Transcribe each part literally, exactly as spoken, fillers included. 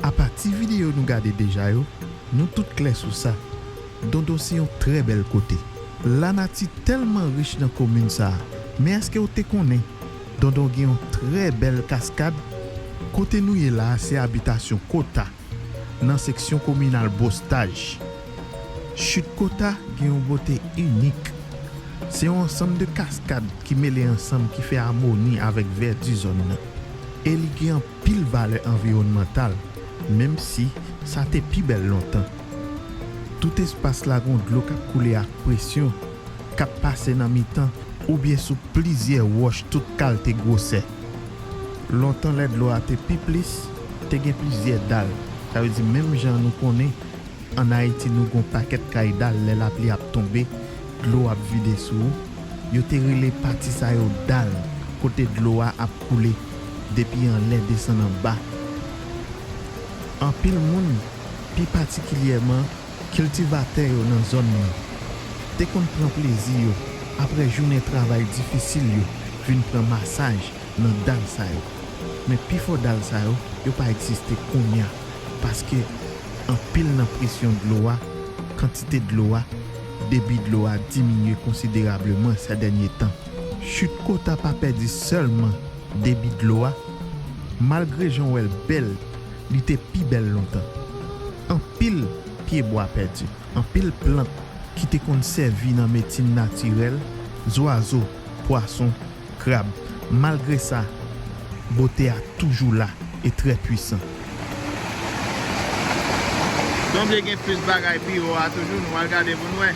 Apa ti videyo nou gade deja yo, nou tout klè sou sa. Dondon se yon trè bèl kote. Lanati tèlman rich nan komin sa a, men èske w te konnen Dondon gen yon trè bèl kaskad? Kote nou ye la a se abitasyon Kota, nan seksyon kominal Bostaj. Chit Kota gen yon bote inik. Se yon ansanm de kaskad ki mele ansanm ki fè amoni avèk vèdi zòn nan. E li gen anpil valè anviwònmantal, menm si sa te pi bèl lontan. Tout espas la gon dlo k ap koule ak presyon, k ap pase nan mitan oubyen sou plizyè wòch tout kalte gwosè. Lontan lè dlo a te pi plis, te gen plizyè dal. Sa vle di menm jan nou konnen, ann Ayiti nou gon pakèt kay dal lè lapli ap tonbe, dlo ap vide sou ou. Yo te rele pati sa yo dal, kote dlo a ap koule depi anlè desann anba. Anpil moun, pi patikilyèman kiltivatè yo nan zòn nan, te konn pran plezi yo apre jounen travay difisil yo vin pran masaj nan dal sa yo. Men pifò dal sa yo, yo pa egziste kounye a, paske anpil nan presyon dlo a, kantite dlo a, debi dlo a diminye konsiderableman sè dènye tan. Chit Kota pa pèdi sèlman debi dlo a, malgre jan w wè l bèl, li te pi bèl lontan. Anpil pyebwa pèdi, anpil plant ki te konn sèvi nan medsin natirèl, zwazo, pwason, krab. Malgre sa, bote a toujou la e trè pwisan. Sanble gen plis bagay pi wo a toujou, nou al gade pou n wè.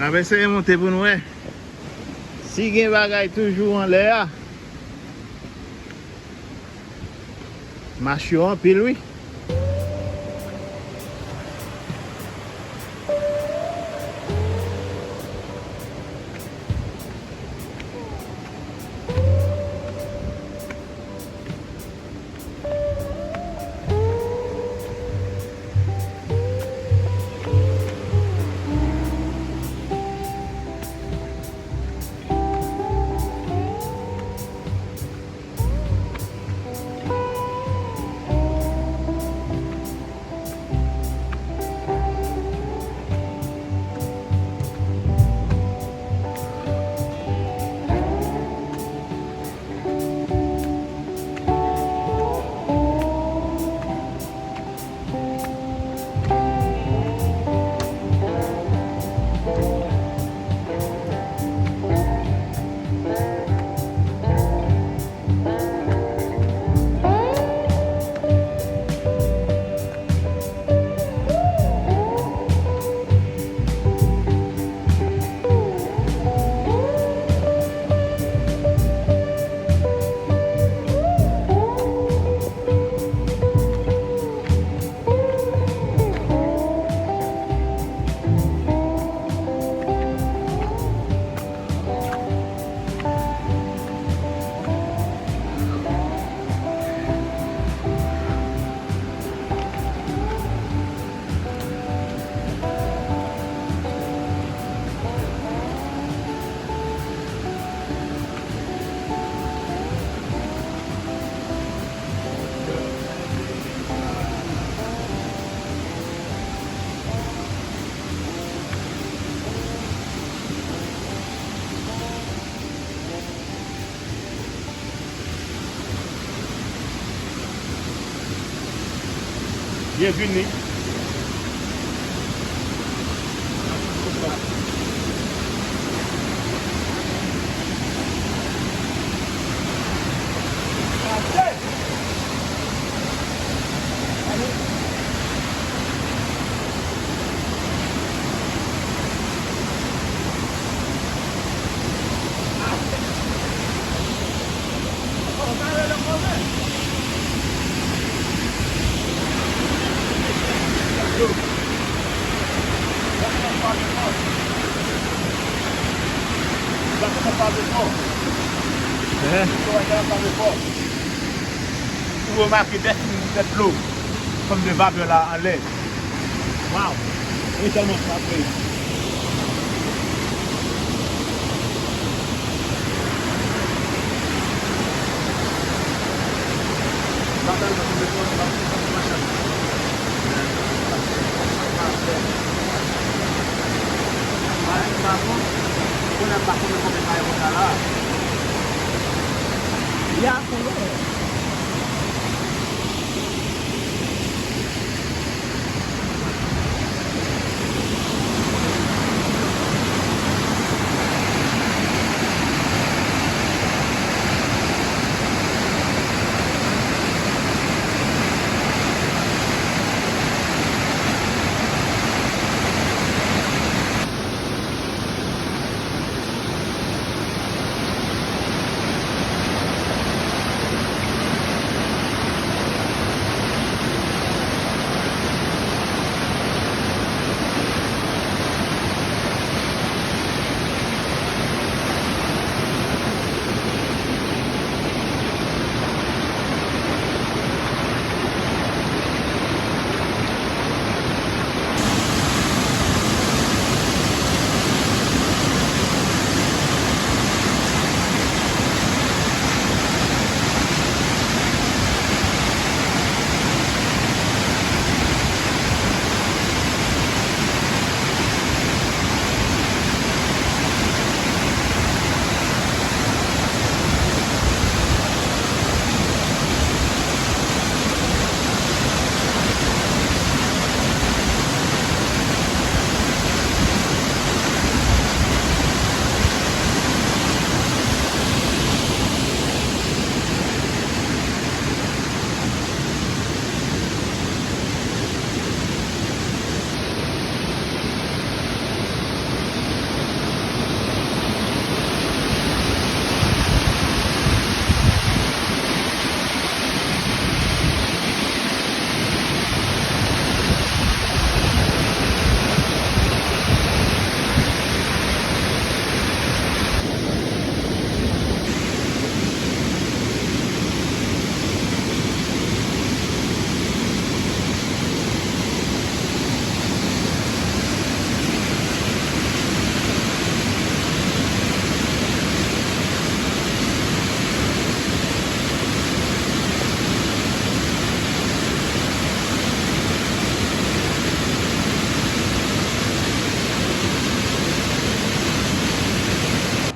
N ap eseye monte pou n wè si gen bagay toujou anlè a. Mach yo anpil wi. Byenvini. Bato sa pase fò. Bato sa pase fò. Ou remake dèfini tèt dlo, fòm de vapè la anlè. Waw! E tèlman frape.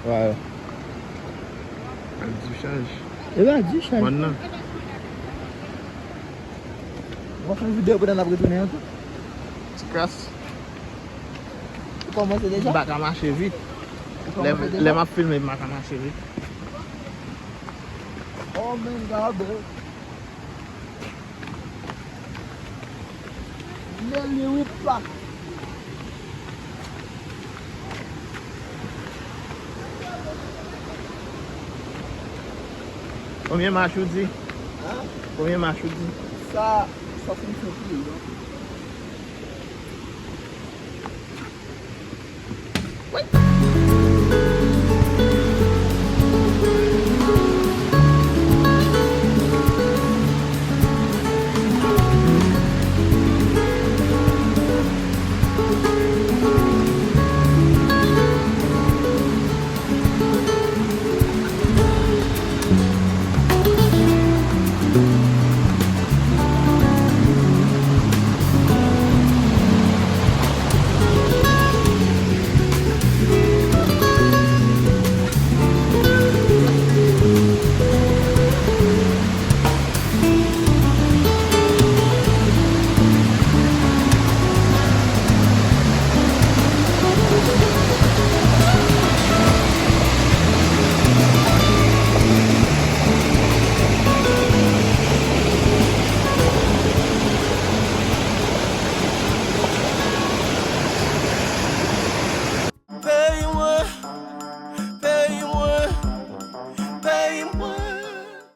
Wè. Ak dichaj. E pa dichaj. Mòn nan. W ap fè yon videyo pandan n ap retounen an tou? Ti kras. Ou kòmanse deja? M pa ka mache vit. Ou kòmanse deja? Lè, lè m ap filme, m pa ka mache vit. Oh, men gade. Lè li wi pa. Konbyen mach ou di? Hein? Konbyen mach ou di? Sa, swasannsenk kilo.